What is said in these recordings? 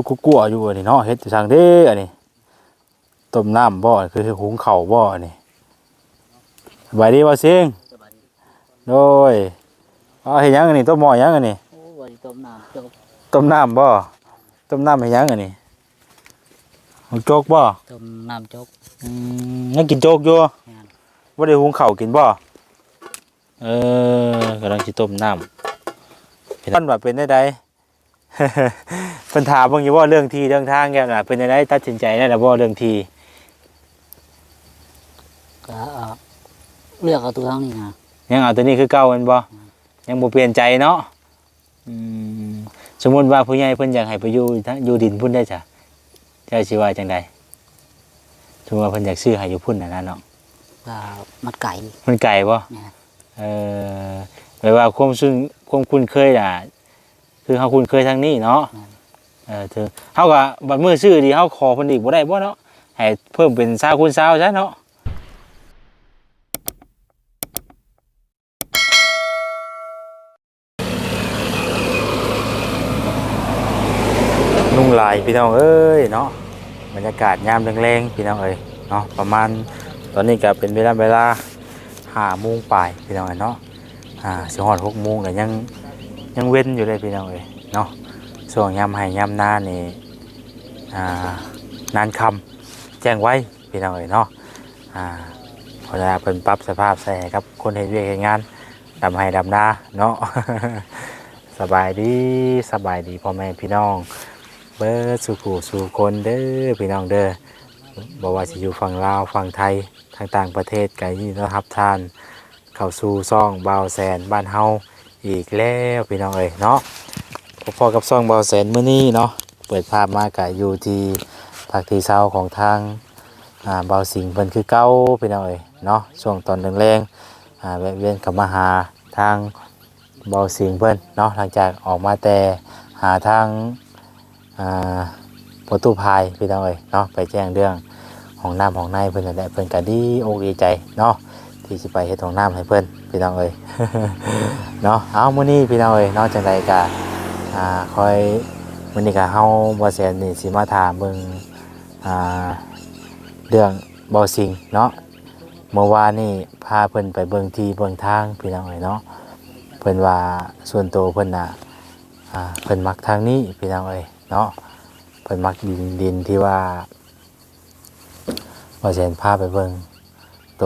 ກຸກົວຢູ່ອັນນີ້ເນາະ ເຮັດຢູ່ທາງເດ້ອັນນີ້ ຕົ້ມນ້ຳບໍ່? ຄື ຄື ຫຸງເຂົ້າບໍ່ອັນນີ້? ສະບາຍດີບ່າວສິງ? ໂດຍ. ອ້າວ ເຮັດຫຍັງອັນນີ້? ຕົ້ມໝໍ້ຫຍັງອັນນີ້? ໂອ້ ວ່າຊິຕົ້ມນ້ຳໂຈກ. ຕົ້ມນ້ຳບໍ່? ຕົ້ມນ້ຳເຮັດຫຍັງອັນນີ້? ໝາກໂຈກບໍ່? ຕົ້ມນ້ຳໂຈກ. ອືມ ຍັງກິນໂຈກຢູ່? ແມ່ນ. ບໍ່ໄດ້ຫຸງເຂົ້າກິນບໍ່? ເອີ ກຳລັງຊິຕົ້ມນ້ຳ. ເພິ່ນວ່າເປັນແນວໃດ? ເພິ່ນຖາມເບິ່ງຢູ່ບໍ່ ເລື່ອງທີ່ເລື່ອງທາງແລ້ວນະ ເປັນຈັ່ງໃດ ຕັດສິນໃຈແລ້ວນະບໍ່ ເລື່ອງທີ່? ກໍເລືອກເອົາຕົວທາງນີ້ນະ. ຍັງເອົາຕົວນີ້ຄືເກົ່າແມ່ນບໍ່? ອືມ ຍັງບໍ່ປ່ຽນໃຈເນາະ. ອືມ ສົມມຸດວ່າຜູ້ໃຫຍ່ເພິ່ນຢາກໃຫ້ໄປຢູ່ ຢູ່ດິນພຸ້ນໄດ້ຊະ ເຈົ້າຊິວ່າຈັ່ງໃດ? ສົມມຸດວ່າເພິ່ນຢາກຊື້ໃຫ້ຢູ່ພຸ້ນນະເນາະ. ກໍມັນໄກ. ມັນໄກບໍ່? ແມ່ນ. ເອີ ແປວ່າຄວາມຊຸ້ນ ຄວາມຄຸ້ນເຄີຍນະ ຄືເຮົາຄຸ້ນເຄີຍທາງນີ້ເນາະ. ແມ່ນ. ເອີ ເຮົາກໍບັດມື້ຊື້ນີ້ ເຮົາຂໍເພິ່ນອີກບໍ່ໄດ້ບໍ່ເນາະ? ໃຫ້ເພີ່ມເປັນຊາວຄູນຊາວຊະເນາະ. ຍຸງຫຼາຍພີ່ນ້ອງເອີຍເນາະ. ບັນຍາກາດຍາມແລງໆ ພີ່ນ້ອງເອີຍເນາະ ປະມານ ຕອນນີ້ກໍເປັນເວລາ ເວລາຫ້າໂມງປາຍ ພີ່ນ້ອງເອີຍເນາະ. ອ່າ ຊິຮອດຫົກໂມງກໍຍັງ ຍັງເວັນຢູ່ເດ້ ພີ່ນ້ອງເອີຍເນາະ. ຊ່ວງຍາມໄຮ່ຍາມນານີ້ ອ່າ ນານຄ່ຳແຈ້ງໄວ ພີ່ນ້ອງເອີຍເນາະ. ອ່າ ເວລາເພິ່ນປັບສະພາບໃສ່ໃຫ້ກັບຄົນເຮັດວຽກເຮັດງານ ດຳໄຮ່ດຳນາເນາະ. ສະບາຍດີ ສະບາຍດີພໍ່ແມ່ພີ່ນ້ອງເບິດສູ່ຜູ້ສູ່ຄົນເດີ ພີ່ນ້ອງເດີ. ບໍ່ວ່າຊິຢູ່ຝັ່ງລາວ ຝັ່ງໄທ ທາງຕ່າງປະເທດ ກໍຍິນດີຕ້ອນຮັບທ່ານເຂົ້າສູ່ຊ່ອງບ່າວແສນບ້ານເຮົາອີກແລ້ວ ພີ່ນ້ອງເອີຍເນາະ. ພໍ້ກັບຊ່ອງບ່າວແສນມື້ນີ້ເນາະ ເປີດພາບມາກະຢູ່ທີ່ພັກທີ່ເຊົາຂອງທາງ ອ່າ ບ່າວສິງເພິ່ນຄືເກົ່າ ພີ່ນ້ອງເອີຍເນາະ. ຊ່ວງຕອນແລງໆ ອ່າ ແວະວຽນເຂົ້າມາຫາທາງບ່າວສິງເພິ່ນເນາະ ຫຼັງຈາກອອກມາແຕ່ຫາທາງ ອ່າ ພໍ່ຕູ້ພາຍ ພີ່ນ້ອງເອີຍເນາະ ໄປແຈ້ງເລື່ອງຫ້ອງນ້ຳຫ້ອງໃນເພິ່ນນັ້ນແຫຼະ. ເພິ່ນກໍດີອົກດີໃຈເນາະ ທີ່ຊິໄປເຮັດຫ້ອງນ້ຳໃຫ້ເພິ່ນ ພີ່ນ້ອງເອີຍເນາະ. ເອົາ ມື້ນີ້ ພີ່ນ້ອງເອີຍເນາະ ຈັ່ງໃດກໍ ອ່າ ຄ່ອຍ ມື້ນີ້ກໍເຮົາ ບ່າວແສນນີ້ຊິມາຖາມເບິ່ງ ອ່າ ເລື່ອງບ່າວສິງເນາະ. ເມື່ອວານນີ້ພາເພິ່ນໄປເບິ່ງທີ່ເບິ່ງທາງ ພີ່ນ້ອງເອີຍເນາະ. ເພິ່ນວ່າສ່ວນໂຕເພິ່ນນະ ອ່າ ເພິ່ນມັກທາງນີ້ ພີ່ນ້ອງເອີຍເນາະ. ເພິ່ນມັກດິນ ດິນທີ່ວ່າ ບ່າວແສນພາໄປເບິ່ງໂຕ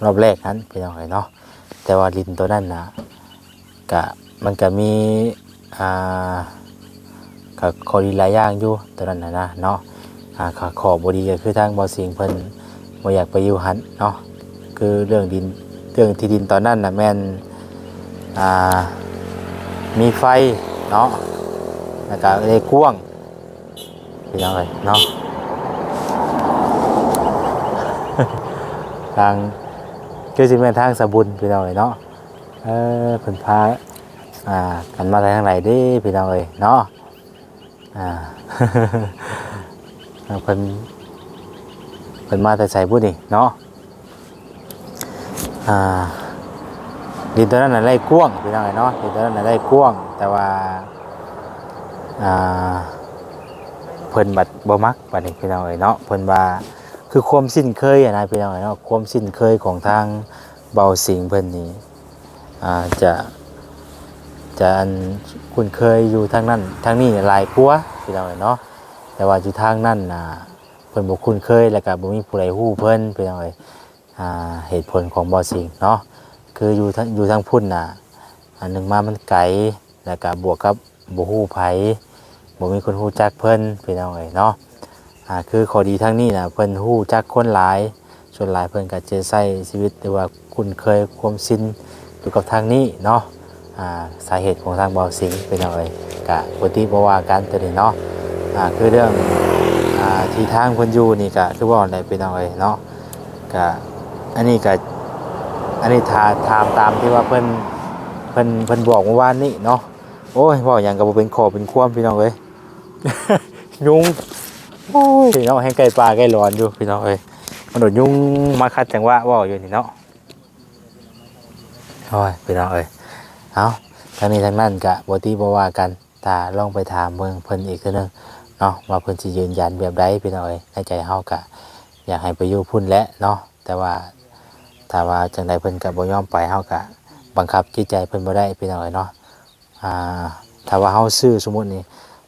ລອບແລກຫັ້ນ ພີ່ນ້ອງເອີຍເນາະ. ແຕ່ວ່າດິນໂຕນັ້ນນະ ກະ ມັນກະມີ ອ່າ ກະຂໍ້ດີຫຼາຍຢ່າງຢູ່ໂຕນັ້ນນະເນາະ. ອ່າ ຂໍ້ ຂໍ້ບໍ່ດີກໍຄືທາງບ່າວສິງເພິ່ນບໍ່ຢາກໄປຢູ່ຫັ້ນເນາະ. ຄືເລື່ອງດິນ ເລື່ອງທີ່ດິນຕອນນັ້ນນະແມ່ນ ອ່າ ມີໄຟເນາະ ແລ້ວກະເລກວ້າງ ພີ່ນ້ອງເອີຍເນາະ. ທາງ ຄືຊິແມ່ນທາງສະບຸນ ພີ່ນ້ອງເອີຍເນາະ. ເອີ ເພິ່ນພາ ອ່າ ກັນມາແຕ່ທາງໃດເດ້ ພີ່ນ້ອງເອີຍເນາະ. ອ່າ ເພິ່ນ ເພິ່ນມາແຕ່ໃສບຸນີ້ເນາະ. ອ່າ ດິນໂຕນັ້ນນະໄລ່ກວ້າງ ພີ່ນ້ອງເອີຍເນາະ. ດິນໂຕນັ້ນນະໄລ່ກວ້າງ ແຕ່ວ່າ ອ່າ ເພິ່ນບັດບໍ່ມັກ ບັດນີ້ ພີ່ນ້ອງເອີຍເນາະ. ເພິ່ນວ່າ ຄືຄວາມຊິນເຄີຍຫັ້ນນະ ພີ່ນ້ອງເອີຍເນາະ. ຄວາມຊິນເຄີຍຂອງທາງບ່າວສິງເພິ່ນນີ້ ອ່າ ຈະ ຈະ ອັນ ຄຸ້ນເຄີຍຢູ່ທາງນັ້ນທາງນີ້ຫຼາຍກວ່າ ພີ່ນ້ອງເອີຍເນາະ. ແຕ່ວ່າຢູ່ທາງນັ້ນນະ ເພິ່ນບໍ່ຄຸ້ນເຄີຍ ແລ້ວກະບໍ່ມີຜູ້ໃດຮູ້ເພິ່ນ ພີ່ນ້ອງເອີຍ. ອ່າ ເຫດຜົນຂອງບ່າວສິງເນາະ ຄືຢູ່ທາງ ຢູ່ທາງພຸ້ນນະ ອັນໜຶ່ງມາມັນໄກ ແລ້ວກະບວກກັບບໍ່ຮູ້ໃຜ ບໍ່ມີຄົນຮູ້ຈັກເພິ່ນ ພີ່ນ້ອງເອີຍເນາະ. ອ່າ ຄືຂໍ້ດີທາງນີ້ນະ ເພິ່ນຮູ້ຈັກຄົນຫຼາຍ ສ່ວນຫຼາຍເພິ່ນກະຈະໃຊ້ຊີວິດ ຫຼືວ່າຄຸ້ນເຄີຍຄວາມຊິນຢູ່ກັບທາງນີ້ເນາະ. ອ່າ ສາເຫດຂອງທາງບ່າວສິງ ພີ່ນ້ອງເອີຍ ກະບໍ່ຕິບໍ່ວ່າກັນໂຕນີ້ເນາະ. ອ່າ ຄືເລື່ອງ ອ່າ ທີ່ທາງເພິ່ນຢູ່ນີ້ກະຄືເວົ້າແຫຼະ ພີ່ນ້ອງເອີຍເນາະ. ກະ ອັນນີ້ກະ ອັນນີ້ຖ້າ ຖາມຕາມທີ່ວ່າເພິ່ນ ເພິ່ນ ເພິ່ນບອກເມື່ອວານນີ້ເນາະ. ໂອ້ຍ ເວົ້າຫຍັງກໍບໍ່ເປັນຂໍ້ເປັນຄວາມ ພີ່ນ້ອງເອີຍ ຍຸງ ໂອ້ຍເນາະ ແຮ່ງໃກ້ປ່າໃກ້ຫຼອນຢູ່ ພີ່ນ້ອງເອີຍ. ມັນໂດດຍຸງມາຂັດຈັງຫວະເວົ້າຢູ່ນີ້ເນາະ. ໂອ້ຍ ພີ່ນ້ອງເອີຍ ເອົ້າ ທັງນີ້ທັງນັ້ນກະບໍ່ຕິບໍ່ວ່າກັນ ຖ້າລອງໄປຖາມເບິ່ງເພິ່ນອີກເທື່ອໜຶ່ງເນາະ ວ່າເພິ່ນຊິຢືນຢັນແບບໃດພີ່ນ້ອງເອີຍ. ໃນໃຈເຮົາກະຢາກໃຫ້ໄປຢູ່ພຸ້ນແຫຼະເນາະ ແຕ່ວ່າຖ້າວ່າຈັ່ງໃດເພິ່ນກະບໍ່ຍອມໄປ ເຮົາກະບັງຄັບຈິດໃຈເພິ່ນບໍ່ໄດ້ພີ່ນ້ອງເອີຍເນາະ. ອ່າ ຖ້າວ່າເຮົາຊື້ ສົມມຸດນີ້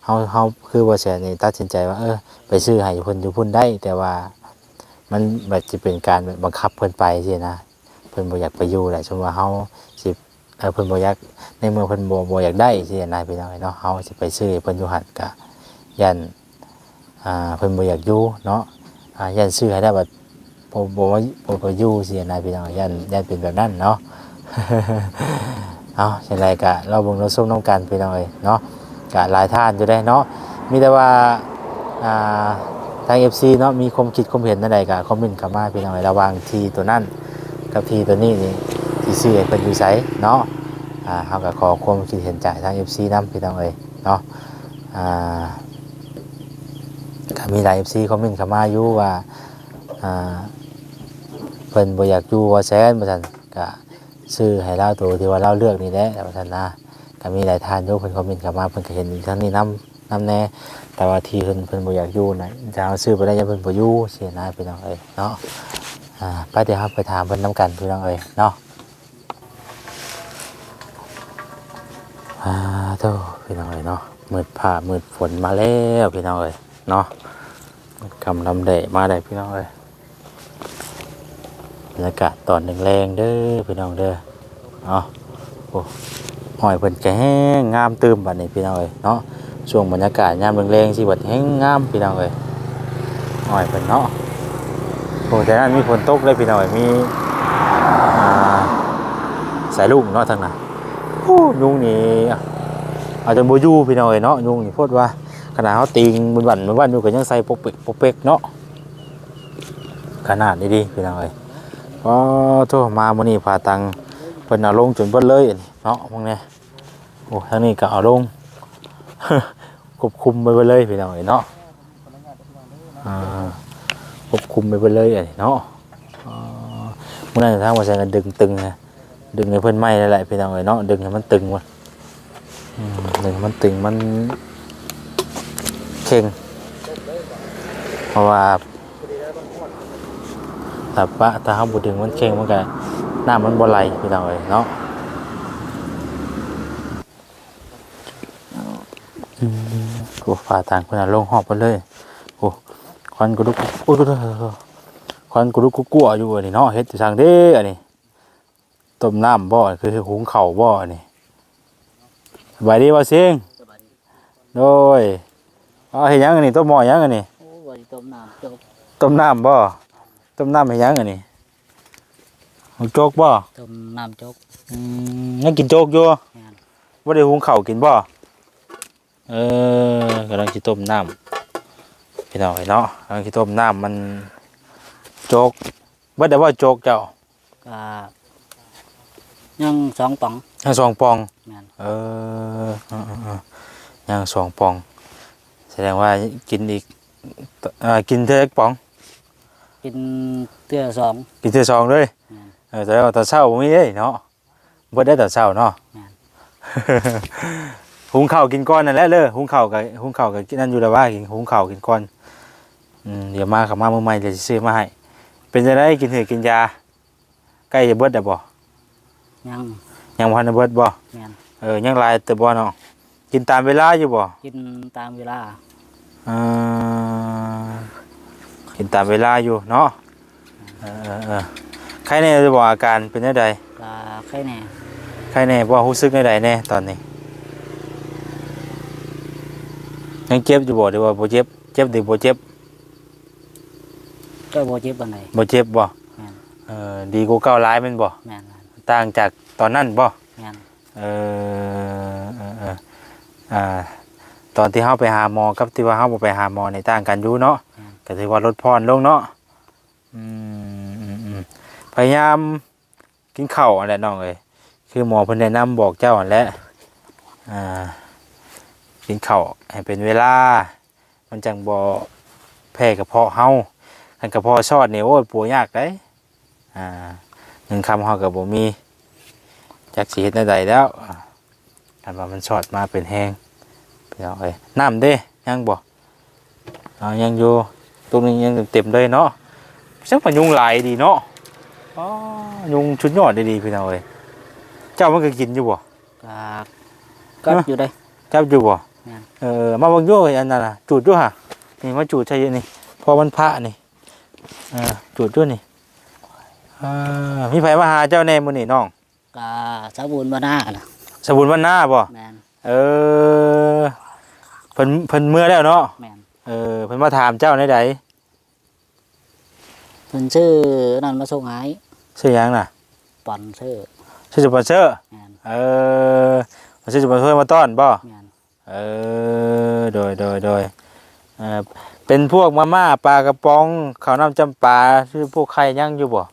ເຮົາ ເຮົາ ຄືບໍ່ແສນນີ້ຕັດສິນໃຈວ່າ ເອີ ໄປຊື້ໃຫ້ເພິ່ນຢູ່ພຸ້ນໄດ້ ແຕ່ວ່າມັນແບບຊິເປັນການແບບບັງຄັບເພິ່ນໄປຊີ້ນະ ເພິ່ນບໍ່ຢາກໄປຢູ່ແຫຼະ. ສົມມຸດວ່າເຮົາຊິ ເອີ ເພິ່ນບໍ່ຢາກ ໃນເມື່ອເພິ່ນບໍ່ ບໍ່ຢາກໄດ້ຊີ້ນະ ພີ່ນ້ອງເອີຍເນາະ ເຮົາຊິໄປຊື້ໃຫ້ເພິ່ນຢູ່ຫັ້ນກະຢ້ານ ອ່າ ເພິ່ນບໍ່ຢາກຢູ່ເນາະ ອ່າ ຢ້ານຊື້ໃຫ້ແລ້ວບັດບໍ່ ບໍ່ ບໍ່ໄປຢູ່ຊີ້ນະ ພີ່ນ້ອງ ຢ້ານ ຢ້ານເປັນແບບນັ້ນເນາະ. ເອົາ ຈັ່ງໃດກະລໍເບິ່ງລໍຊົມນຳກັນພີ່ນ້ອງເອີຍເນາະ. ກະຫຼາຍທ່ານຢູ່ເດ້ເນາະ ມີແຕ່ວ່າ ອ່າ ທາງເອັຟຊີເນາະ ມີຄວາມຄິດຄວາມເຫັນແນວໃດກະຄອມເມັນເຂົ້າມາພີ່ນ້ອງເອີຍ ລະຫວ່າງທີ່ໂຕນັ້ນກັບທີ່ໂຕນີ້ນີ້ ຊິຊື້ໃຫ້ເພິ່ນຢູ່ໃສເນາະ. ອ່າ ເຮົາກະຂໍຄວາມຄິດເຫັນຈາກທາງເອັຟຊີນຳພີ່ນ້ອງເອີຍເນາະ. ອ່າ ກະມີຫຼາຍເອັຟຊີຄອມເມັນເຂົ້າມາຢູ່ວ່າ ອ່າ ເພິ່ນບໍ່ຢາກຢູ່ວ່າແຊນວ່າຊັ້ນ ກະຊື້ໃຫ້ລາວໂຕທີ່ວ່າລາວເລືອກນີ້ແຫຼະວ່າຊັ້ນນະ. ກະມີຫຼາຍທ່ານຢູ່ເພິ່ນຄອມເມັນເຂົ້າມາ ເພິ່ນກະເຫັນທາງນີ້ນຳ ນຳແດ່ ແຕ່ວ່າທີ່ເພິ່ນ ເພິ່ນບໍ່ຢາກຢູ່ນະ ຖ້າເຮົາຊື້ໄປແລ້ວຢ້ານເພິ່ນບໍ່ຢູ່ຊີ້ນະ ພີ່ນ້ອງເອີຍເນາະ. ອ່າ ໄປ ດຽວເຮົາໄປຖາມເພິ່ນນຳກັນພີ່ນ້ອງເອີຍເນາະ. ອ່າ ໂທ້ ພີ່ນ້ອງເອີຍເນາະ ມືດຟ້າມືດຝົນມາແລ້ວພີ່ນ້ອງເອີຍເນາະ ຄ່ຳລຳແດດມາແລ້ວພີ່ນ້ອງເອີຍ. ບັນຍາກາດຕອນແລງໆເດີພີ່ນ້ອງເດີ ເອົາ ໂອ້ ອ້ອຍເພິ່ນກະແຮງງາມຕື່ມບັດນີ້ພີ່ນ້ອງເອີຍເນາະ. ຊ່ວງບັນຍາກາດຍາມແລງໆຊິບັດແຮງງາມພີ່ນ້ອງເອີຍ ອ້ອຍເພິ່ນເນາະ. ໂອ້ ແຖວນັ້ນມີຝົນຕົກເລີຍພີ່ນ້ອງເອີຍ ມີ ອ່າ ສາຍລຸ້ງເນາະທາງນັ້ນ. ໂອ້ ຍຸງນີ້ເອົາຈົນບໍ່ຢູ່ພີ່ນ້ອງເອີຍເນາະ ຍຸງນີ້ໂພດວ່າ ຂະໜາດເຮົາຕີງບຸນບັນບຸນບັນຢູ່ກະຍັງໃສ່ປົກເປັກປົກເປັກເນາະ ຂະໜາດນີ້ເດພີ່ນ້ອງເອີຍ. ອໍ ໂທ້ ມາມື້ນີ້ພາຕັງເພິ່ນເອົາລົງຈົນເບິດເລີຍເນາະ ເບິ່ງແດ່. ໂອ້ ທາງນີ້ກະເອົາລົງ ຄວບຄຸມໄປເບິດເລີຍພີ່ນ້ອງເອີຍເນາະ ອ່າ ຄວບຄຸມໄປເບິດເລີຍອັນນີ້ເນາະ. ອໍ ມື້ນັ້ນທາງບໍ່ແຊນກະດຶງຕຶງ ດຶງໃຫ້ເພິ່ນໃໝ່ແລ້ວແຫຼະພີ່ນ້ອງເອີຍເນາະ ດຶງໃຫ້ມັນຕຶງ ອືມ ດຶງໃຫ້ມັນຕຶງ ມັນເຄັ່ງ ເພາະວ່າ ຖ້າປະ ຖ້າເຮົາບໍ່ດຶງມັນເຄັ່ງ ມັນກະ ນ້ຳມັນບໍ່ໄຫຼພີ່ນ້ອງເອີຍເນາະ. ອືມ ໂອ້ ຝາຕ່າງເພິ່ນເອົາລົງຮອບເພິ່ນເລີຍ. ໂອ້ ຄວັນກະລຸກ ໂອ້ ຄວັນກະລຸກກົວຢູ່ອັນນີ້ເນາະ. ເຮັດຈັ່ງຊັ້ນເດ້ອັນນີ້ ຕົ້ມນ້ຳບໍ່? ຄື ຄື ຫຸງເຂົ້າບໍ່ອັນນີ້? ສະບາຍດີບ່າວຊິງ? ສະບາຍດີ. ໂດຍ. ເອົາ ເຮັດຫຍັງອັນນີ້? ຕົ້ມໝໍ້ຫຍັງອັນນີ້? ໂອ້ ວ່າຊິຕົ້ມນ້ຳໂຈກ. ຕົ້ມນ້ຳບໍ່? ຕົ້ມນ້ຳເຮັດຫຍັງອັນນີ້? ໝາກໂຈກບໍ່? ຕົ້ມນ້ຳໂຈກ. ອືມ ຍັງກິນໂຈກຢູ່? ແມ່ນ. ບໍ່ໄດ້ຫຸງເຂົ້າກິນບໍ່? ເອີ ກຳລັງຊິຕົ້ມນ້ຳ ພີ່ນ້ອງເອີຍເນາະ. ກຳລັງຊິຕົ້ມນ້ຳມັນໂຈກ. ເບິດແລ້ວບໍ່ໂຈກເຈົ້າ? ກະຍັງສອງປ່ອງ. ຍັງສອງປ່ອງ. ແມ່ນ. ເອີ ເອີໆໆ ຍັງສອງປ່ອງ. ສະແດງວ່າກິນອີກ ເອີ ກິນເທື່ອຈັກປ່ອງ? ກິນເທື່ອສອງ. ກິນເທື່ອສອງເລີຍ? ແມ່ນ. ເອີ ສະແດງວ່າຕອນເຊົ້າບໍ່ມີເດ້ເນາະ. ເບິດໄດ້ຕອນເຊົ້າເນາະ. ແມ່ນ. ຫຸງເຂົ້າກິນກ່ອນນັ້ນແຫຼະເດີ. ຫຸງເຂົ້າກະ ຫຸງເຂົ້າກະກິນນັ້ນຢູ່ລະວ່າ ຫຸງເຂົ້າກິນກ່ອນ. ອືມ ດຽວມາ ເຂົ້າມາມື້ໃໝ່ ດຽວຊິຊື້ມາໃຫ້. ເປັນຈັ່ງໃດ ກິນຫືອກິນຢາ ໃກ້ຈະເບິດແລ້ວບໍ່? ຍັງ. ຍັງບໍ່ທັນໄດ້ເບິດບໍ່? ແມ່ນ. ເອີ ຍັງຫຼາຍເຕີບບໍ່ນ້ອງ? ກິນຕາມເວລາຢູ່ບໍ່? ກິນຕາມເວລາ. ເອີ ກິນຕາມເວລາຢູ່ເນາະ. ເອີໆໆ ໄຄແນ່ຢູ່ບໍ່? ອາການເປັນແນວໃດ? ກະໄຄແນ່. ໄຄແນ່ບໍ່? ຮູ້ສຶກແນວໃດແນ່ຕອນນີ້? ຍັງເຈັບຢູ່ບໍ່ ຫຼືວ່າບໍ່ເຈັບ? ເຈັບຫຼືບໍ່ເຈັບ? ກະບໍ່ເຈັບປານໃດ. ບໍ່ເຈັບບໍ່? ແມ່ນ. ເອີ ດີກວ່າເກົ່າຫຼາຍແມ່ນບໍ່? ແມ່ນ. ຕ່າງຈາກຕອນນັ້ນບໍ່? ແມ່ນ. ເອີ ເອີໆ ອ່າ ຕອນທີ່ເຮົາໄປຫາໝໍກັບທີ່ວ່າເຮົາບໍ່ໄປຫາໝໍນີ້ຕ່າງກັນຢູ່ເນາະ. ແມ່ນ. ກະຖືວ່າຫຼຸດຜ່ອນລົງເນາະ. ອືມ ອືມໆ ພະຍາຍາມກິນເຂົ້າຫັ້ນແຫຼະນ້ອງເອີຍ ຄືໝໍເພິ່ນແນະນຳບອກເຈົ້າຫັ້ນແຫຼະ. ອ່າ ກິນເຂົ້າໃຫ້ເປັນເວລາ ມັນຈັ່ງບໍ່ແພ້ກະເພາະເຮົາ. ຄັນກະເພາະຊອດນີ້ ໂອ້ຍ ປົວຍາກໃດ໋. ອ່າ ເງິນຄຳເຮົາກະບໍ່ມີ ຈັກຊິເຮັດແນວໃດແລ້ວ. ອ່າ ຄັນວ່າມັນຊອດມາເປັນແຮງ ພີ່ນ້ອງເອີຍ. ນ້ຳເດ້ ຍັງບໍ່? ເອົາ ຍັງຢູ່. ຕົງນີ້ຍັງເຕັມເລີຍເນາະ. ເຊິ່ງວ່າຍຸງຫຼາຍດີເນາະ. ອໍ ຍຸງສຸດຍອດດີໆ ພີ່ນ້ອງເອີຍ. ເຈົ້າມັນກໍກິນຢູ່ບໍ່? ກໍກັດຢູ່ເດ້. ຈັບຢູ່ບໍ່? ແມ່ນ. ເອີ ມາເບິ່ງຢູ່ ອັນນັ້ນນະ ຈູດຢູ່ຫະ. ນີ້ ມາຈູດໃສ່ນີ້ ເພາະມັນພະນີ້. ເອີ ຈູດຢູ່ນີ້. ເອີ ມີໃຜມາຫາເຈົ້າແດ່ມື້ນີ້ນ້ອງ? ກະສາວບຸນວັນນານະ. ສາວບຸນວັນນາບໍ່? ແມ່ນ. ເອີ ເພິ່ນ ເພິ່ນເມືອແລ້ວເນາະ? ແມ່ນ. ເອີ ເພິ່ນມາຖາມເຈົ້າແນວໃດ? ເພິ່ນຊື້ອັນນັ້ນມາສົ່ງໃຫ້. ຊື້ຫຍັງນະ? ສະປອນເຊີ. ຊື້ສະປອນເຊີ? ແມ່ນ. ເອີ ມາຊື້ສະປອນເຊີມາຕ້ອນບໍ່? ແມ່ນ. ເອີ ໂດຍ ໂດຍ ໂດຍ. ເອີ ເປັນພວກມາມ່າ ປາກະປ໋ອງ ເຂົ້ານ້ຳຈຳປາ ຄືພວກໄຂ່ຍັງຢູ່ບໍ່?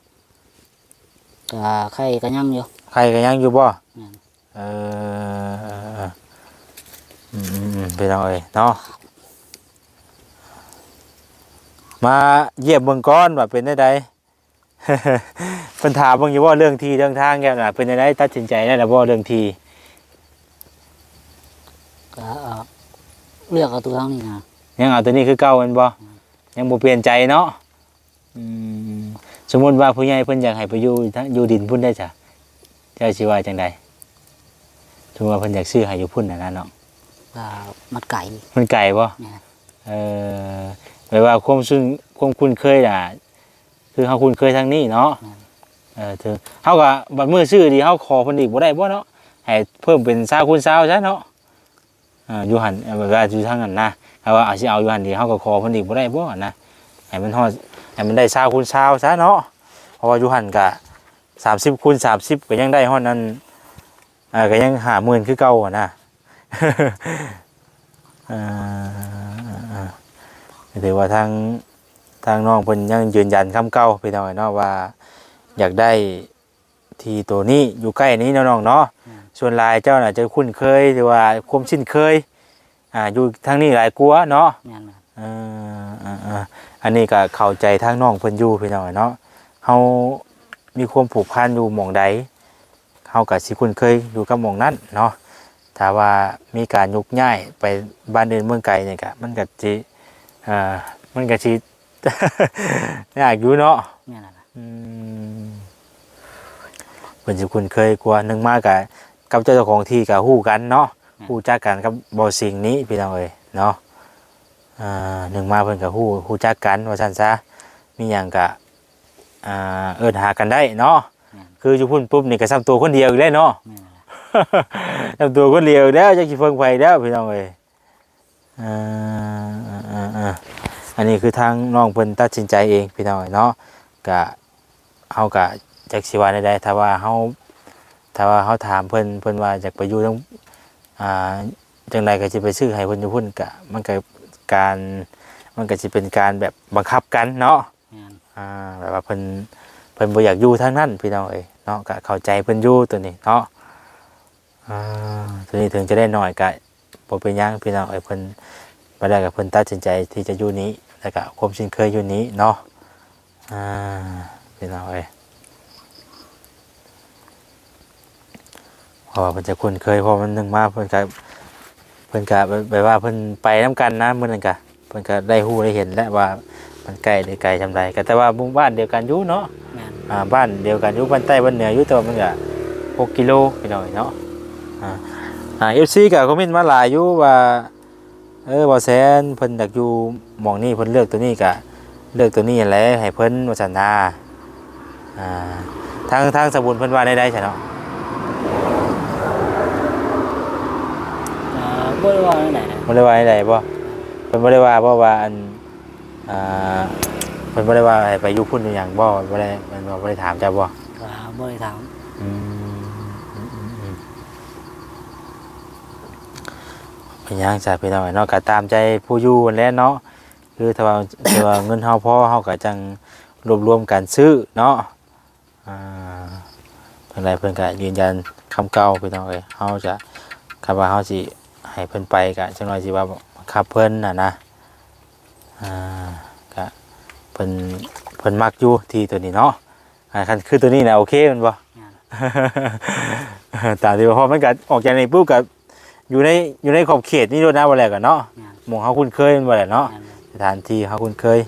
ກະໄຂ່ກະຍັງຢູ່. ໄຂ່ກະຍັງຢູ່ບໍ່? ແມ່ນ. ເອີ ອືມໆໆ ພີ່ນ້ອງເອີຍເນາະ ມາຢ້ຽມເບິ່ງກ່ອນວ່າເປັນແນວໃດ. ເພິ່ນຖາມເບິ່ງຢູ່ບໍ່ ເລື່ອງທີ່ເລື່ອງທາງແລ້ວນະ ເປັນຈັ່ງໃດ ຕັດສິນໃຈໄດ້ແລ້ວບໍ່ເລື່ອງທີ່? ກະເລືອກເອົາໂຕທາງນີ້ນະ. ຍັງເອົາໂຕນີ້ຄືເກົ່າແມ່ນບໍ່? ອືມ ຍັງບໍ່ປ່ຽນໃຈເນາະ. ອືມ ສົມມຸດວ່າຜູ້ໃຫຍ່ເພິ່ນຢາກໃຫ້ໄປຢູ່ ຢູ່ດິນພຸ້ນໄດ້ຊະ ເຈົ້າຊິວ່າຈັ່ງໃດ? ສົມມຸດວ່າເພິ່ນຢາກຊື້ໃຫ້ຢູ່ພຸ້ນຫັ້ນນະເນາະ. ກະມັນໄກ. ມັນໄກບໍ່? ແມ່ນ. ເອີ ແບບວ່າຄວາມຊຸ້ນ ຄວາມຄຸ້ນເຄີຍນະ ຄືເຮົາຄຸ້ນເຄີຍທາງນີ້ເນາະ. ແມ່ນ. ເອີ ເຮົາກໍບັດມື້ຊື້ນີ້ ເຮົາຂໍເພິ່ນອີກບໍ່ໄດ້ບໍ່ເນາະ ໃຫ້ເພີ່ມເປັນຊາວຄູນຊາວຊະເນາະ. ເອີ ຢູ່ຫັ້ນ ແບບວ່າຢູ່ທາງນັ້ນນະ ຖ້າວ່າເອົາ ຊິເອົາຢູ່ຫັ້ນນີ້ ເຮົາກໍຂໍເພິ່ນອີກບໍ່ໄດ້ບໍ່ນະ ໃຫ້ມັນຮອດ ໃຫ້ມັນໄດ້ຊາວຄູນຊາວຊະເນາະ. ເພາະວ່າຢູ່ຫັ້ນກະສາມສິບຄູນສາມສິບ ກໍຍັງໄດ້ຮອດນັ້ນ ເອີ ກໍຍັງຫ້າໝື່ນຄືເກົ່າຫັ້ນນະ. ເອີ ກໍຖືວ່າທາງ ທາງນ້ອງເພິ່ນຍັງຢືນຢັນຄຳເກົ່າ ພີ່ນ້ອງເນາະ ວ່າຢາກໄດ້ທີ່ໂຕນີ້ຢູ່ໃກ້ນີ້ເນາະນ້ອງເນາະ. ແມ່ນ. ສ່ວນຫຼາຍເຈົ້ານະຈະຄຸ້ນເຄີຍ ຫຼືວ່າຄວາມຊິນເຄີຍ ອ່າ ຢູ່ທາງນີ້ຫຼາຍກວ່າເນາະ. ແມ່ນໆ. ເອີ ເອີ ເອີ ອັນນີ້ກໍເຂົ້າໃຈທາງນ້ອງເພິ່ນຢູ່ ພີ່ນ້ອງເນາະ ເຮົາມີຄວາມຜູກພັນຢູ່ໝ່ອງໃດ ເຮົາກໍຊິຄຸ້ນເຄີຍຢູ່ກັບໝ່ອງນັ້ນເນາະ. ຖ້າວ່າມີການຍົກຍ້າຍໄປບ້ານອື່ນເມືອງໄກນີ້ກໍ ມັນກໍຊິ ເອີ ມັນກໍຊິ ຍາກຢູ່ເນາະ. ແມ່ນແຫຼະ. ອືມ ເພິ່ນຊິຄຸ້ນເຄີຍກວ່າ ໜຶ່ງມາກະກັບເຈົ້າ ເຈົ້າຂອງທີ່ກະຮູ້ກັນເນາະ. ແມ່ນ. ຮູ້ຈັກກັນກັບບໍ່ສິ່ງນີ້ ພີ່ນ້ອງເອີຍເນາະ. ເອີ ໜຶ່ງມາເພິ່ນກະຮູ້ ຮູ້ຈັກກັນວ່າຊັ້ນຊະ ມີຫຍັງກະ ອ່າ ເອີ້ນຫາກັນໄດ້ເນາະ. ແມ່ນ. ຄືຢູ່ພຸ້ນປຸບນີ້ກະສ່ຳຕົວຄົນດຽວອີກແລ້ວເນາະ. ແມ່ນ. ສ່ຳຕົວຄົນດຽວອີກແລ້ວ ຈັກຊິເພິ່ງໃຜແລ້ວ ພີ່ນ້ອງເອີຍ. ເອີ ເອີ ເອີ ອັນນີ້ຄືທາງນ້ອງເພິ່ນຕັດສິນໃຈເອງ ພີ່ນ້ອງເນາະ. ກະ ເຮົາກະຈັກຊິວ່າແນວໃດ ຖ້າວ່າເຮົາ ຖ້າວ່າເຮົາຖາມເພິ່ນ ເພິ່ນວ່າຢາກໄປຢູ່ນຳ ອ່າ ຈັ່ງໃດກໍຊິໄປຊື້ໃຫ້ເພິ່ນຢູ່ພຸ້ນ ກະ ມັນກະການ ມັນກະຊິເປັນການແບບບັງຄັບກັນເນາະ. ແມ່ນ. ອ່າ ແບບວ່າເພິ່ນ ເພິ່ນບໍ່ຢາກຢູ່ທາງນັ້ນ ພີ່ນ້ອງເອີຍເນາະ. ກະເຂົ້າໃຈເພິ່ນຢູ່ໂຕນີ້ເນາະ. ອ່າ ໂຕນີ້ເຖິງຈະໄດ້ໜ້ອຍກະບໍ່ເປັນຫຍັງ ພີ່ນ້ອງເອີຍ. ເພິ່ນ ບາດໃດກໍເພິ່ນຕັດສິນໃຈທີ່ຈະຢູ່ນີ້ ແລ້ວກະຄວາມຊິນເຄີຍຢູ່ນີ້ເນາະ. ອ່າ ພີ່ນ້ອງເອີຍ ເພາະວ່າເພິ່ນຈະຄຸ້ນເຄີຍ ເພາະມັນໜຶ່ງມາເພິ່ນກະ ເພິ່ນກະແບບ ແບບວ່າເພິ່ນໄປນຳກັນນະ ມື້ນັ້ນກະ ເພິ່ນກະໄດ້ຮູ້ໄດ້ເຫັນແລ້ວວ່າມັນໃກ້ຫຼືໄກສ່ຳໃດ. ກະແຕ່ວ່າໝູ່ບ້ານດຽວກັນຢູ່ເນາະ. ແມ່ນ. ອ່າ ບ້ານດຽວກັນຢູ່ ບ້ານໃຕ້ບ້ານເໜືອຢູ່ ແຕ່ວ່າມັນກະຫົກກິໂລ ພີ່ນ້ອງເນາະ. ອ່າ ອ່າ ເອັຟຊີ ກະຄອມເມັນມາຫຼາຍຢູ່ວ່າ ເອີ ບ່າວແຊນເພິ່ນຢາກຢູ່ໝ່ອງນີ້ ເພິ່ນເລືອກໂຕນີ້ກະເລືອກໂຕນີ້ຫັ້ນແຫຼະໃຫ້ເພິ່ນວ່າຊັ້ນນາ. ອ່າ ທາງ ທາງສາວບຸນເພິ່ນວ່າແນວໃດຊັ້ນເນາະ? ກໍບໍ່ໄດ້ວ່າແນວໃດນະ. ບໍ່ໄດ້ວ່າແນວໃດບໍ່? ເພິ່ນບໍ່ໄດ້ວ່າບໍ່ວ່າ ອັນ ອ່າ ເພິ່ນບໍ່ໄດ້ວ່າໃຫ້ໄປຢູ່ພຸ້ນຢູ່ຫຍັງບໍ່? ບໍ່ໄດ້ ແມ່ນບໍ່? ບໍ່ໄດ້ຖາມເຈົ້າບໍ່? ກໍບໍ່ໄດ້ຖາມ. ອືມ ອືມ ອືມ ອືມ ເປັນຫຍັງຊະ ພີ່ນ້ອງເນາະ ກໍຕາມໃຈຜູ້ຢູ່ຫັ້ນແຫຼະເນາະ. ຄືຖ້າວ່າ ຖ້າວ່າເງິນເຮົາພໍ ເຮົາກໍຈັ່ງລວບລວມກັນຊື້ເນາະ. ອ່າ ຈັ່ງໃດເພິ່ນກໍຢືນຢັນຄຳເກົ່າ ພີ່ນ້ອງເອີຍ. ເຮົາຈະ ຄັນວ່າເຮົາຊິໃຫ້ເພິ່ນໄປ ກໍຈັກໜ້ອຍຊິວ່າບັງຄັບເພິ່ນຫັ້ນນະ. ອ່າ ກໍເພິ່ນ ເພິ່ນມັກຢູ່ທີ່ໂຕນີ້ເນາະ. ອ່າ ຄັນຄືໂຕນີ້ນະ ໂອເຄແມ່ນບໍ່? ແມ່ນ. ຕາມທີ່ວ່າ ເພາະມັນກໍອອກຈາກນີ້ປຸບກໍ ຢູ່ໃນ ຢູ່ໃນຂອບເຂດນີ້ໂລດນະ ບໍ່ແລ້ວກໍເນາະ ແມ່ນ ໝ່ອງເຮົາຄຸ້ນເຄີຍແມ່ນບໍ່ແຫຼະເນາະ ແມ່ນ ສະຖານທີ່ເຮົາຄຸ້ນເຄີຍ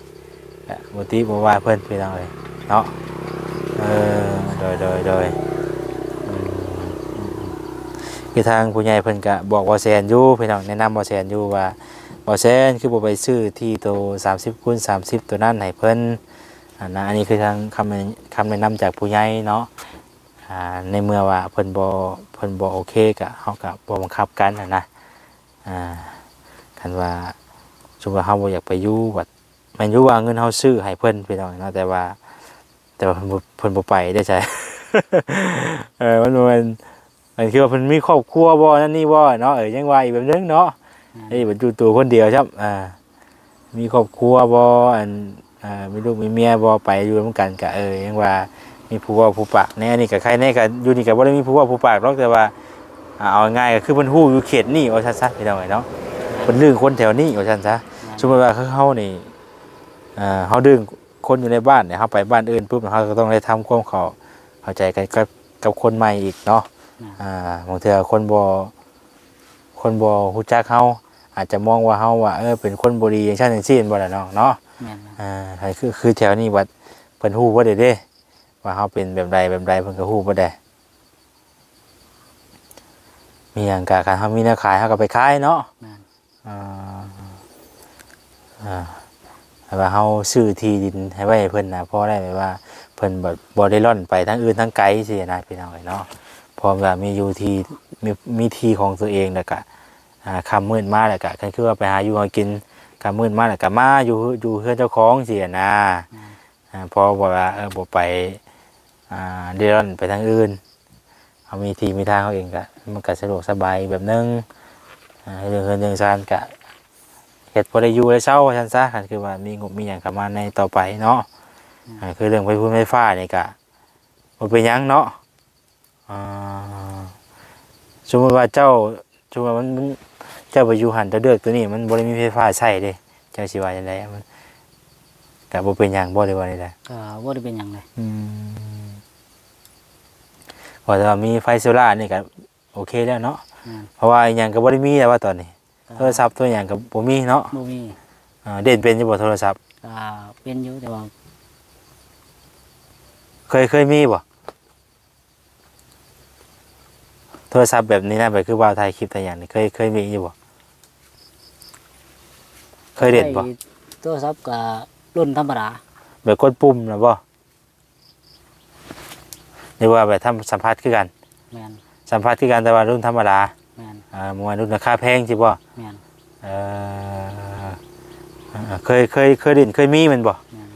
ກະບໍ່ຕິບໍ່ວ່າເພິ່ນ ພີ່ນ້ອງເອີຍເນາະ. ເອີ ໂດຍ ໂດຍ ໂດຍ ອືມ ຄືທາງຜູ້ໃຫຍ່ເພິ່ນກະບອກບ່າວແສນຢູ່ ພີ່ນ້ອງ ແນະນຳບ່າວແສນຢູ່ວ່າ ບ່າວແສນ ຄືບໍ່ໄປຊື້ທີ່ໂຕສາມສິບຄູນສາມສິບໂຕນັ້ນໃຫ້ເພິ່ນ ອັນນະ ອັນນີ້ຄືທາງຄຳ ຄຳແນະນຳຈາກຜູ້ໃຫຍ່ເນາະ. ອ່າ ໃນເມື່ອວ່າເພິ່ນບໍ່ ເພິ່ນບໍ່ໂອເຄ ກະ ເຮົາກະບໍ່ບັງຄັບກັນຫັ້ນນະ. ອ່າ ຄັນວ່າ ສົມມຸດວ່າເຮົາບໍ່ຢາກໄປຢູ່ ບັດ ແມ່ນຢູ່ວ່າເງິນເຮົາຊື້ໃຫ້ເພິ່ນ ພີ່ນ້ອງເນາະ ແຕ່ວ່າ ແຕ່ວ່າເພິ່ນບໍ່ ເພິ່ນບໍ່ໄປເດ້ ໃຊ່ ເອີ ມັນບໍ່ແມ່ນ ອັນຄືວ່າເພິ່ນມີຄອບຄົວບໍ່ ນັ້ນນີ້ບໍ່ເນາະ ເອີ ຍັງວ່າອີກແບບໜຶ່ງເນາະ ແມ່ນ ເອີ ບັດຢູ່ໂຕຄົນດຽວຊ້ຳ ອ່າ ມີຄອບຄົວບໍ່ ອັນ ເອີ ມີລູກມີເມຍບໍ່ ໄປຢູ່ນຳກັນກະ ເອີ ຍັງວ່າມີຜູ້ເວົ້າຜູ້ປາກແດ່ ອັນນີ້ກະໄຄແດ່ ກະຢູ່ນີ້ກະບໍ່ໄດ້ມີຜູ້ເວົ້າຜູ້ປາກດອກ ແຕ່ວ່າ ອ່າ ເອົາງ່າຍໆ ກະຄືເພິ່ນຮູ້ຢູ່ເຂດນີ້ວ່າຊັ້ນຊະ ພີ່ນ້ອງເອີຍເນາະ ເພິ່ນດຶງຄົນແຖວນີ້ວ່າຊັ້ນຊະ. ແມ່ນ ສົມມຸດວ່າຄືເຮົານີ້ ເອີ ເຮົາດຶງຄົນຢູ່ໃນບ້ານນີ້ ເຮົາໄປບ້ານອື່ນປຸບ ເຮົາກະຕ້ອງໄດ້ທຳຄວາມເຂົ້າ ເຂົ້າໃຈກັນກັບ ກັບຄົນໃໝ່ອີກເນາະ. ແມ່ນ ອ່າ ບາງເທື່ອຄົນບໍ່ ຄົນບໍ່ຮູ້ຈັກເຮົາ ອາດຈະມອງວ່າເຮົາວ່າ ເອີ ເປັນຄົນບໍ່ດີ ຈັ່ງຊັ້ນຈັ່ງຊີ້ ແມ່ນບໍ່ລະນ້ອງເນາະ? ແມ່ນ ອ່າ ຄື ຄືແຖວນີ້ບັດເພິ່ນຮູ້ເບິດເດ້ ວ່າເຮົາເປັນແບບໃດແບບໃດ ເພິ່ນກະຮູ້ເບິດເດ້. ມີຫຍັງກະ ຄັນເຮົາມີແນວຂາຍ ເຮົາກະໄປຂາຍເນາະ. ແມ່ນ ອ່າ ອ່າ ແບບວ່າເຮົາຊື້ທີ່ດິນໃຫ້ໄວ້ໃຫ້ເພິ່ນນະ ພໍໄດ້ແບບວ່າເພິ່ນແບບບໍ່ໄດ້ລ່ອນໄປທາງອື່ນທາງໄກຊີ້ນະ ພີ່ນ້ອງເອີຍເນາະ. ເພາະວ່າມີຢູ່ທີ່ ມີ ມີທີ່ຂອງຕົວເອງ ແລ້ວກະ ອ່າ ຄ່ຳມືດມາ ແລ້ວກະ ຄັນຄືວ່າໄປຫາຢູ່ຫາກິນ ຄ່ຳມືດມາ ແລ້ວກະມາຢູ່ ຢູ່ເຮືອນເຈົ້າຂອງຊີ້ນະ. ແມ່ນ ອ່າ ພໍແບບວ່າ ເອີ ບໍ່ໄປ ອ່າ ເລລ່ອນໄປທາງອື່ນ ເຮົາມີທີ່ມີທາງເຮົາເອງກະ ມັນກະສະດວກສະບາຍອີກແບບໜຶ່ງ. ອ່າ ເລື່ອງເຮືອນເລື່ອງຊານກະເຮັດພໍໄດ້ຢູ່ໄດ້ເຊົາວ່າຊັ້ນຊະ ຄັນຄືວ່າມີງົບມີຫຍັງເຂົ້າມາໃນຕໍ່ໄປເນາະ. ແມ່ນ ອ່າ ຄືເລື່ອງໄຟຟາ ໄຟຟ້ານີ້ກະບໍ່ເປັນຫຍັງເນາະ. ອ່າ ສົມມຸດວ່າເຈົ້າ ສົມມຸດວ່າມັນ ມັນ ເຈົ້າໄປຢູ່ຫັ້ນ ເຈົ້າເລືອກໂຕນີ້ ມັນບໍ່ໄດ້ມີໄຟຟ້າໃຊ້ເດ້ ເຈົ້າຊິວ່າຈັ່ງໃດ? ມັນກະບໍ່ເປັນຫຍັງບໍ່ ຫຼືວ່າໃດ? ກະບໍ່ໄດ້ເປັນຫຍັງເດ. ອືມ ວ່າແຕ່ວ່າມີໄຟໂຊລານີ້ກະໂອເຄແລ້ວເນາະ. ແມ່ນ ເພາະວ່າອີ່ຫຍັງກະບໍ່ໄດ້ມີແລ້ວວ່າຕອນນີ້ ກະ ໂທລະສັບໂທຫຍັງກະບໍ່ມີເນາະ. ບໍ່ມີ. ເອີ ເດັ່ນເປັນຢູ່ບໍ່ໂທລະສັບ? ກະເປັນຢູ່ ແຕ່ວ່າ ເຄີຍ ເຄີຍມີບໍ່? ໂທລະສັບແບບນີ້ນະ ແບບຄືວ່າຖ່າຍຄລິບຖ່າຍຫຍັງນີ້ ເຄີຍ ເຄີຍມີຢູ່ບໍ່? ເຄີຍເດັ່ນບໍ່? ໂທລະສັບກະລຸ້ນທຳມະດາ ແບບກົດປຸ່ມນະບໍ່? ຫຼືວ່າແບບທຳ ສຳຜັດຄືກັນ? ແມ່ນ ສຳຜັດຄືກັນ ແຕ່ວ່າລຸ້ນທຳມະດາ. ແມ່ນ ອ່າ ບໍ່ແມ່ນລຸ້ນລາຄາແພງຊີ້ບໍ່? ແມ່ນ ເອີ ເຄີຍ ເຄີຍ ເຄີຍຫຼິ້ນ ເຄີຍມີແມ່ນບໍ່? ແມ່ນ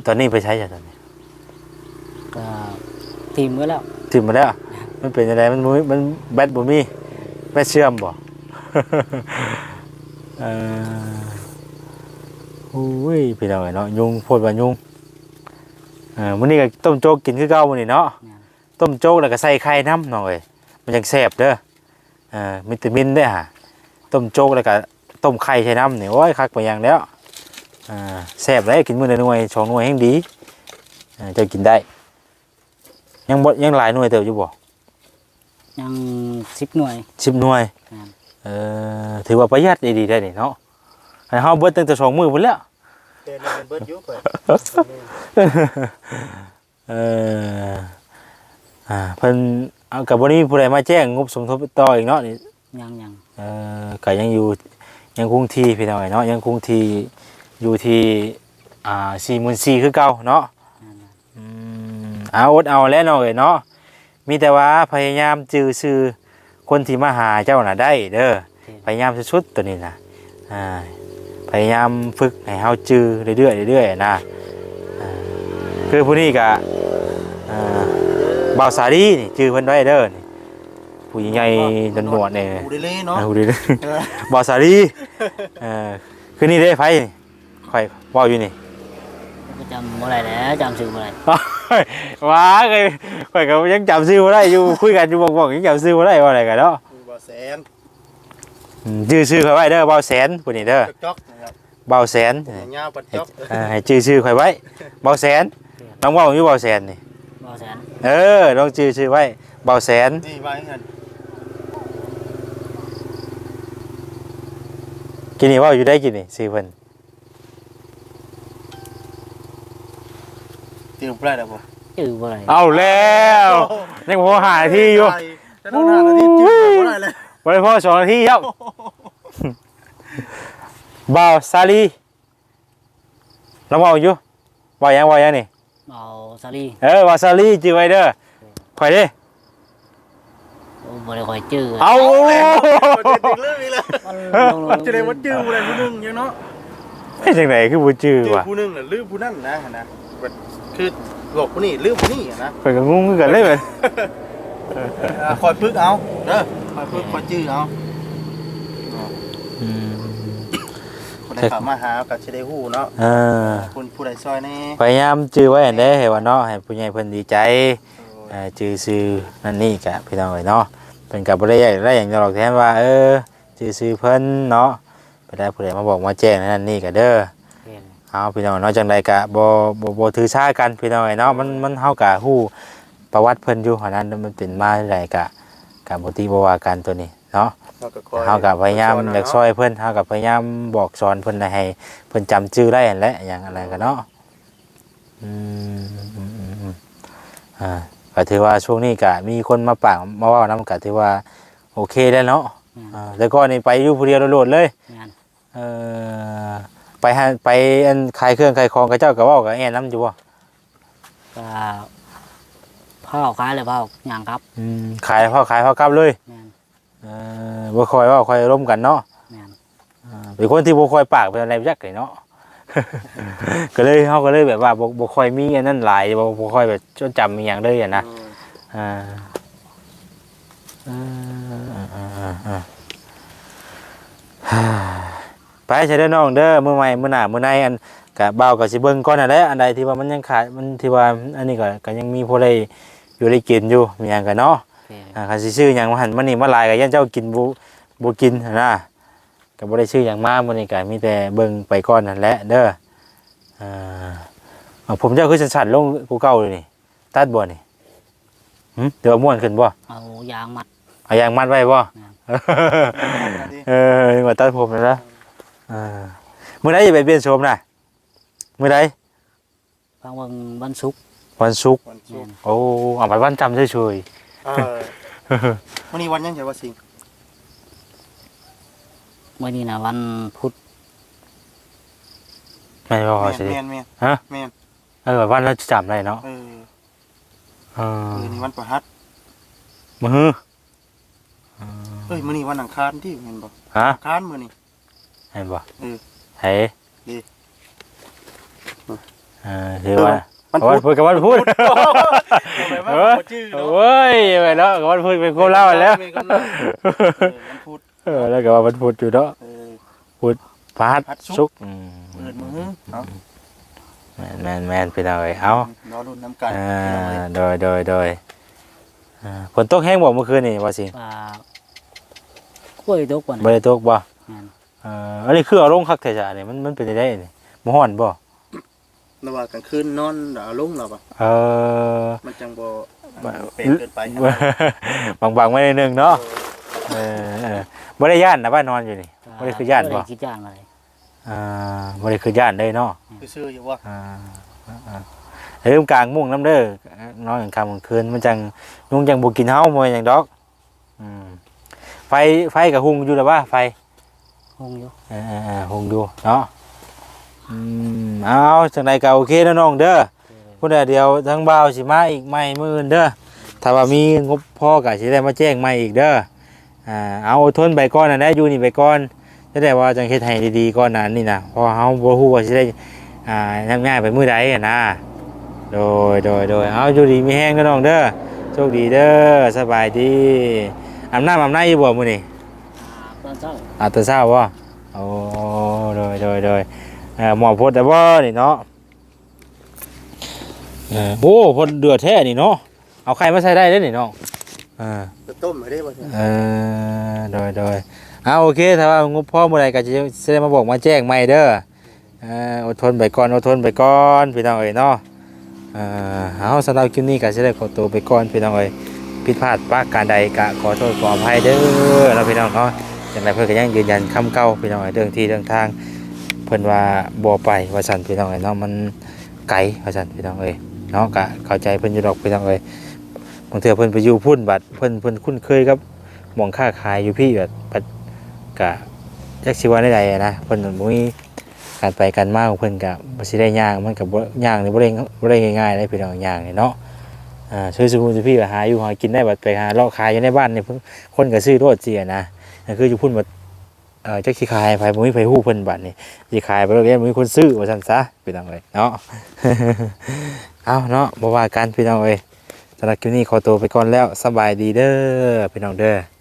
ຕອນນີ້ໄປໃສຊະຕອນນີ້? ກະຖິ້ມໝົດແລ້ວ. ຖິ້ມໝົດແລ້ວ? ແມ່ນ ມັນເປັນຈັ່ງໃດ? ມັນບໍ່ມີ ມັນແບັດບໍ່ມີ? ແບັດເສື່ອມບໍ່? ເອີ ໂອ້ຍ ພີ່ນ້ອງເອີຍເນາະ ຍຸງໂພດວ່າຍຸງ. ເອີ ມື້ນີ້ກະຕົ້ມໂຈກກິນຄືເກົ່າມື້ນີ້ເນາະ. ແມ່ນ ຕົ້ມໂຈກແລ້ວກະໃສ່ໄຂ່ນຳ ນ້ອງເອີຍ ມັນຈັ່ງແຊບເດີ. ເອີ ວິຕາມິນເດ້ຫາ ຕົ້ມໂຈກແລ້ວກະຕົ້ມໄຂ່ໃສ່ນຳນີ້ ໂອ້ຍ ຄັກປານຫຍັງແລ້ວ. ເອີ ແຊບເດ້ ກິນມື້ລະໜ່ວຍສອງໜ່ວຍແຮ່ງດີ. ເອີ ເຈົ້າກິນໄດ້. ຍັງບໍ່ ຍັງຫຼາຍໜ່ວຍເຕີບຢູ່ບໍ່? ຍັງສິບໜ່ວຍ. ສິບໜ່ວຍ? ແມ່ນ ເອີ ຖືວ່າປະຢັດດີໆ ໄດ້ນີ້ເນາະ. ໃຫ້ເຮົາເບິດຕັ້ງແຕ່ສອງມື້ພຸ້ນແລ້ວ. ແຕ່ນີ້ມັນເບິດຢູ່ ເອີ ອ່າ ເພິ່ນ ເອົາ ກະບໍ່ໄດ້ມີຜູ້ໃດມາແຈ້ງງົບສົມທົບຕໍ່ອີກເນາະນີ້? ຍັງໆ. ເອີ ກະຍັງຢູ່ ຍັງຄົງທີ່ພີ່ນ້ອງເອີຍເນາະ ຍັງຄົງທີ່ຢູ່ທີ່ ອ່າ ສີ່ໝື່ນສີ່ ຄືເກົ່າເນາະ. ແມ່ນໆ. ອືມ ເອົາ ອົດເອົາແຫຼະນ້ອງເອີຍເນາະ ມີແຕ່ວ່າພະຍາຍາມຈື່ຊື່ຄົນທີ່ມາຫາເຈົ້ານະໄດ້ເດີ. ໂອເຄ ພະຍາຍາມສຸດໆ ໂຕນີ້ນະ ອ່າ ພະຍາຍາມຝຶກໃຫ້ເຮົາຈື່ເລື້ອຍໆ ເລື້ອຍໆ ນະ. ອ່າ ຄືຜູ້ນີ້ກະ ອ່າ ບ່າວສາລີນີ້ ຈື່ເພິ່ນໄວ້ເດີນີ້ ຜູ້ໃຫຍ່ໆ ໜວດໆ ນີ້ ຫູເດເລເນາະ ຫູເດເລ ເອີ ບ່າວສາລີ. ເອີ ຄືນີ້ເດ້ ໃຜນີ້? ຂ້ອຍເວົ້າຢູ່ນີ້ ກະຈຳບໍ່ໄດ້ແຫຼະ ຈຳຊື່ບໍ່ໄດ້. ວ້າ ຂ້ອຍ ຂ້ອຍກະຍັງຈຳຊື່ບໍ່ໄດ້ຢູ່ ຄຸຍກັນຢູ່ບອກໆ ຍັງຈຳຊື່ບໍ່ໄດ້ ເວົ້າໄດ້ກະເນາະ. ບ່າວແສນ ອືມ ຈື່ຊື່ຂ້ອຍໄວ້ເດີ ບ່າວແສນ ຜູ້ນີ້ເດີ ຈອກໆ ນະຄັບ ບ່າວແສນ ຜົມຍາວປັດຈອກ. ເອີ ໃຫ້ຈື່ຊື່ຂ້ອຍໄວ້ ບ່າວແສນ. ລອງເວົ້າຢູ່ ບ່າວແສນນີ້ ບ່າວແສນ. ເອີ ລອງຈື່ຊື່ໄວ້ ບ່າວແສນ. ນີ້ວ່າຫຍັງ? ກີ້ນີ້ເວົ້າຢູ່ໄດ້ ກີ້ນີ້ຊື່ເພິ່ນ ຈື່ບໍ່ໄດ້ແລ້ວບໍ່? ຈື່ບໍ່ໄດ້. ເອົາແລ້ວ ຍັງບໍ່ຫາທີ່ຢູ່ ຈະໂດນຫ້ານາທີຈື່ບໍ່ໄດ້ແລ້ວ ບໍ່ໄດ້ພໍສອງນາທີແລ້ວ. ບ່າວສາລີ ລາວເວົ້າຢູ່ ເວົ້າຫຍັງ ເວົ້າຫຍັງນີ້? ເວົ້າສາລີ. ເອີ ເວົ້າສາລີ ຈື່ໄວ້ເດີ ຂ້ອຍເດ້. ໂອ້ ບໍ່ໄດ້ຄ່ອຍຈື່. ເອົາ ເອົາແລ້ວ ຂ້ອຍຊິລືມອີກແລ້ວ ມັນ ມັນຊິໄດ້ມາຈື່ຜູ້ໃດຜູ້ໜຶ່ງຢູ່ເນາະ. ເຮັດຈັ່ງໃດຄືບໍ່ຈື່ວະ? ຈື່ຜູ້ໜຶ່ງລະລືມຜູ້ນັ້ນນະ ຫັ້ນນະ ຄືບອກຜູ້ນີ້ລືມຜູ້ນີ້ຫັ້ນນະ. ຂ້ອຍກໍງົງຄືກັນເລີຍ ອ່າ ຄອຍຝຶກເອົາເດີ ຄອຍຝຶກ ຄອຍຈື່ເອົາ. ອືມ ຜູ້ໃດເຂົ້າມາຫາກໍຊິໄດ້ຮູ້ເນາະ. ເອີ ຜູ້ ຜູ້ໃດຊ່ອຍແດ່ ພະຍາຍາມຈື່ໄວ້ຫັ້ນເດ້ ໃຫ້ວ່າເນາະ ໃຫ້ຜູ້ໃຫຍ່ເພິ່ນດີໃຈ. ໂດຍ ເອີ ຈື່ຊື່ນັ້ນນີ້ກະ ພີ່ນ້ອງເອີຍເນາະ ເພິ່ນກະບໍ່ໄດ້ຢາກໄດ້ຫຍັງດອກ ແຕ່ວ່າ ເອີ ຈື່ຊື່ເພິ່ນເນາະ ເວລາຜູ້ໃດມາບອກມາແຈ້ງນັ້ນນີ້ກະເດີ. ແມ່ນ ເຮົາ ພີ່ນ້ອງເນາະ ຈັ່ງໃດກະບໍ່ ບໍ່ ບໍ່ຖືສາກັນ ພີ່ນ້ອງເອີຍເນາະ. ມັນ ມັນ ເຮົາກະຮູ້ປະຫວັດເພິ່ນຢູ່ຫັ້ນນະ ມັນເປັນມາຈັ່ງໃດກະ ກະບໍ່ຕິບໍ່ວ່າກັນໂຕນີ້ເນາະ. ເຮົາກໍຄອຍ ເຮົາກໍພະຍາຍາມ ຊ່ອຍເພິ່ນ ເຮົາກໍພະຍາຍາມບອກສອນເພິ່ນໃຫ້ເພິ່ນຈຳຈື່ໄດ້ຫັ້ນແຫຼະ ຫຍັງອັນໃດກໍເນາະ. ອືມ ອືມ ອືມ ອືມ ອ່າ ກໍຖືວ່າຊ່ວງນີ້ກໍມີຄົນມາປາກມາເວົ້ານຳ ກໍຖືວ່າໂອເຄແລ້ວເນາະ. ແມ່ນ ອ່າ ແຕ່ກ່ອນນີ້ໄປຢູ່ຜູ້ດຽວໂລດໆເລີຍ. ແມ່ນ ເອີ ໄປຫາ ໄປອັນຂາຍເຄື່ອງຂາຍຂອງ ເຂົາເຈົ້າກໍເວົ້າກັບແອນນຳຢູ່ບໍ່? ກໍພາເຂົາຂາຍແລ້ວພາເຮົາຍ່າງກັບ. ອືມ ຂາຍ ພາເຂົາຂາຍພາເຂົາກັບເລີຍ. ແມ່ນ ເອີ ບໍ່ຄ່ອຍເວົ້າຄ່ອຍລົມກັນເນາະ. ແມ່ນ ເອີ ເປັນຄົນທີ່ບໍ່ຄ່ອຍປາກປານໃດຈັກເລີຍເນາະ ກໍເລີຍ ເຮົາກໍເລີຍແບບວ່າບໍ່ ບໍ່ຄ່ອຍມີອັນນັ້ນຫຼາຍ ບໍ່ ບໍ່ຄ່ອຍແບບຈົດຈຳອີ່ຫຍັງເລີຍຫັ້ນນະ. ອືມ ອ່າ ເອີ ເອີ ເອີ ເອີ ເອີ ໄປຊະເດີນ້ອງເດີ ມື້ໃໝ່ມື້ໜ້າມື້ໃນ ອັນ ກະບ່າວກໍຊິເບິ່ງກ່ອນຫັ້ນແຫຼະ ອັນໃດທີ່ວ່າມັນຍັງຂາດ ມັນທີ່ວ່າອັນນີ້ກໍ ກໍຍັງມີພໍໄດ້ຢູ່ໄດ້ກິນຢູ່ ມີຫຍັງກໍເນາະ. ໂອເຄ ອ່າ ຄັນຊິຊື້ຫຍັງມາຫັ້ນມານີ້ມາຫຼາຍກໍຢ້ານເຈົ້າກິນບໍ່ ບໍ່ກິນຫັ້ນນະ ກໍບໍ່ໄດ້ຊື້ຫຍັງມາ ມື້ນີ້ກໍມີແຕ່ເບິ່ງໄປກ່ອນຫັ້ນແຫຼະເດີ. ອ່າ ຜົມເຈົ້າຄືສັ້ນໆລົງກວ່າເກົ່າເດນີ້ ຕັດບໍ່ນີ້? ຫື ຫຼືວ່າມ້ວນຂຶ້ນບໍ່? ເອົາຢາງມັດ ເອົາຢາງມັດໄວ້ບໍ່? ແມ່ນ ເອີ ວ່າຕັດຜົມແລ້ວນະ. ເອີ ມື້ໃດຈະໄປປ່ຽນໂສມນະ? ມື້ໃດ? ຟັງເບິ່ງວັນສຸກ ວັນສຸກ. ແມ່ນ ໂອ້ ເອົາໄປວັນຈຳເສີຍໆ. ເອີ ມື້ນີ້ວັນຫຍັງ ເຈົ້າວ່າຊິງ? ມື້ນີ້ນະວັນພຸດ. ແມ່ນບໍ່? ແມ່ນ ແມ່ນ ແມ່ນ ຮະ? ແມ່ນ ເອີ ວັນລະຈຳໄດ້ເນາະ. ເອີ ເອີ ມື້ນີ້ວັນພະຫັດ ມື້ຮື ເອີ ເອີຍ ມື້ນີ້ວັນອັງຄານຕິ ແມ່ນບໍ່? ຮະ? ອັງຄານມື້ນີ້ ແມ່ນບໍ່? ເອີ ໃສ? ດີ ເອີ ຖືວ່າວັນພຸດ ວັນພຸດກັບວັນພຸດ. ໂອ້ຍ ເອີຍ ບໍ່ຈື່ເນາະ ໂອ້ຍ ໄປເນາະ ກັບວັນພຸດເປັນຄົນລາວແລ້ວ. ແມ່ນ ວັນພຸດ ເອີ ແລ້ວກໍວ່າວັນພຸດຢູ່ເນາະ. ເອີ ພຸດ ພະຫັດ ພະຫັດ ສຸກ ສຸກ ອືມ ມື້ອື່ນມື້ຮືເນາະ. ແມ່ນໆໆ ພີ່ນ້ອງເອີຍ ເອົາ ລໍລຸ້ນນຳກັນ ເອີ ພີ່ນ້ອງເອີຍ. ໂດຍໆໆ ເອີ ຝົນຕົກແຮງບໍ່ມື້ຄືນນີ້ ວ່າຊິ? ອ່າ ບໍ່ໄດ້ຕົກປານໃດ ບໍ່ໄດ້ຕົກບໍ່? ແມ່ນ ເອີ ອັນນີ້ຄືເອົາລົງຄັກແທ້ຊະ ອັນນີ້ມັນ ມັນເປັນຈັ່ງໃດນີ້ ບໍ່ຮ້ອນບໍ່? ລະວ່າກາງຄືນນອນລະເອົາລົງລະວ່າ ເອີ ມັນຈັ່ງບໍ່ ມັນເປັນເກີນໄປ ບັງໆໄວ້ໜ້ອຍໜຶ່ງເນາະ. ເອີ ເອີ ເອີ ບໍ່ໄດ້ຢ້ານນະ ວ່ານອນຢູ່ນີ້ ອ່າ ບໍ່ໄດ້ຄິດຢ້ານບໍ່? ບໍ່ໄດ້ຄິດຢ້ານອະໄລ ອ່າ ບໍ່ໄດ້ຄິດຢ້ານເລີຍເນາະ ອືມ ຊື່ໆຢູ່ບໍ່? ອ່າ ອ່າ ຢ່າລືມກາງມຸ້ງນຳເດີ ນອນກາງຄ່ຳກາງຄືນ ມັນຈັ່ງ ຍຸງຈັ່ງບໍ່ກິນເຮົາ ບໍ່ແມ່ນຫຍັງດອກ. ອືມ ໄຟ ໄຟກໍຮຸ່ງຢູ່ລະວ່າ ໄຟ? ຮຸ່ງຢູ່ ເອີໆໆ ຮຸ່ງຢູ່ເນາະ. ອືມ ເອົາ ຈັ່ງໃດກໍໂອເຄເນາະນ້ອງເດີ. ໂອເຄ ພຸ້ນແຫຼະ ດຽວທາງບ່າວຊິມາອີກໃໝ່ມື້ອື່ນເດີ ຖ້າວ່າມີງົບພໍກໍຊິໄດ້ມາແຈ້ງໃໝ່ອີກເດີ. ອ່າ ເອົາ ອົດທົນໄປກ່ອນຫັ້ນແຫຼະ ຢູ່ນີ້ໄປກ່ອນ ຈັ່ງໃດວ່າຈັ່ງເຮັດໃຫ້ດີໆກ່ອນນະ ອັນນີ້ນະ ເພາະເຮົາບໍ່ຮູ້ວ່າຊິໄດ້ ອ່າ ຍັບຍ້າຍໄປມື້ໃດຫັ້ນນະ. ໂດຍ ໂດຍ ໂດຍ ເອົາ ຢູ່ດີມີແຮງເດີນ້ອງເດີ ໂຊກດີເດີ ສະບາຍດີ. ອາບນ້ຳອາບໃນຢູ່ບໍ່ມື້ນີ້? ອາບຕອນເຊົ້າ ອາບຕອນເຊົ້າບໍ່? ໂອ້ ໂດຍ ໂດຍ ໂດຍ ເອີ ໝໍ້ພົດແລ້ວບໍ່ນີ້ເນາະ? ເອີ ໂອ້ ພົດເດືອດແທ້ນີ້ເນາະ ເອົາໄຂ່ມາໃສ່ໄດ້ເດ້ນີ້ເນາະ. ເອີ ໄປຕົ້ມໄດ້ບໍ່? ເອີ ໂດຍ ໂດຍ ເອົາ ໂອເຄ ຖ້າວ່າງົບພໍມື້ໃດກໍຈະ ຈະໄດ້ມາບອກມາແຈ້ງໃໝ່ເດີ. ເອີ ອົດທົນໄປກ່ອນ ອົດທົນໄປກ່ອນ ພີ່ນ້ອງເອີຍເນາະ. ເອີ ເອົາ ສຳລັບຄລິບນີ້ກໍຊິໄດ້ຂໍຕົວໄປກ່ອນ ພີ່ນ້ອງເອີຍ ຜິດພາດປະການໃດກໍຂໍໂທດຂໍອະໄພເດີເນາະ ພີ່ນ້ອງເນາະ. ຈັ່ງໃດເພິ່ນກໍຍັງຢືນຢັນຄຳເກົ່າພີ່ນ້ອງເອີຍ ເລື່ອງທີ່ເລື່ອງທາງ ເພິ່ນວ່າບໍ່ໄປວ່າຊັ້ນພີ່ນ້ອງເອີຍເນາະ ມັນໄກວ່າຊັ້ນພີ່ນ້ອງເອີຍເນາະ ກະເຂົ້າໃຈເພິ່ນຢູ່ດອກພີ່ນ້ອງເອີຍ ບາງເທື່ອເພິ່ນໄປຢູ່ພຸ້ນບັດເພິ່ນ ເພິ່ນຄຸ້ນເຄີຍກັບ ໝ່ອງຄ້າຂາຍຢູ່ພີ້ ແບບ ແບບ ກະຈັກຊິວ່າແນວໃດນະ ເພິ່ນບໍ່ມີການໄປການມາຂອງເພິ່ນ ກະບໍ່ຊິໄດ້ຍ່າງ ມັນກະບໍ່ ຍ່າງນີ້ບໍ່ໄດ້ ບໍ່ໄດ້ງ່າຍໆເດ້ພີ່ນ້ອງ ຍ່າງນີ້ເນາະ ອ່າ ຄືສົມມຸດຢູ່ພີ້ວ່າຫາຢູ່ຫາກິນໄດ້ ບັດໄປຫາເລາະຂາຍຢູ່ໃນບ້ານນີ້ ເພິ່ນ ຄົນກະຊື້ໂລດຊີ້ນະ ແຕ່ຄືຢູ່ພຸ້ນບັດ ເອີ ຈັກຊິຂາຍໃຫ້ໃຜ ບໍ່ມີໃຜຮູ້ເພິ່ນ ບາດນີ້ຊິຂາຍໄປໂລດ ບໍ່ມີຄົນຊື້ວ່າຊັ້ນຊະ ພີ່ນ້ອງເອີຍເນາະ ເອົາເນາະ ບໍ່ວ່າກັນພີ່ນ້ອງເອີຍ ສຳລັບຄລິບນີ້ຂໍໂຕໄປກ່ອນແລ້ວ ສະບາຍດີເດີພີ່ນ້ອງເດີ.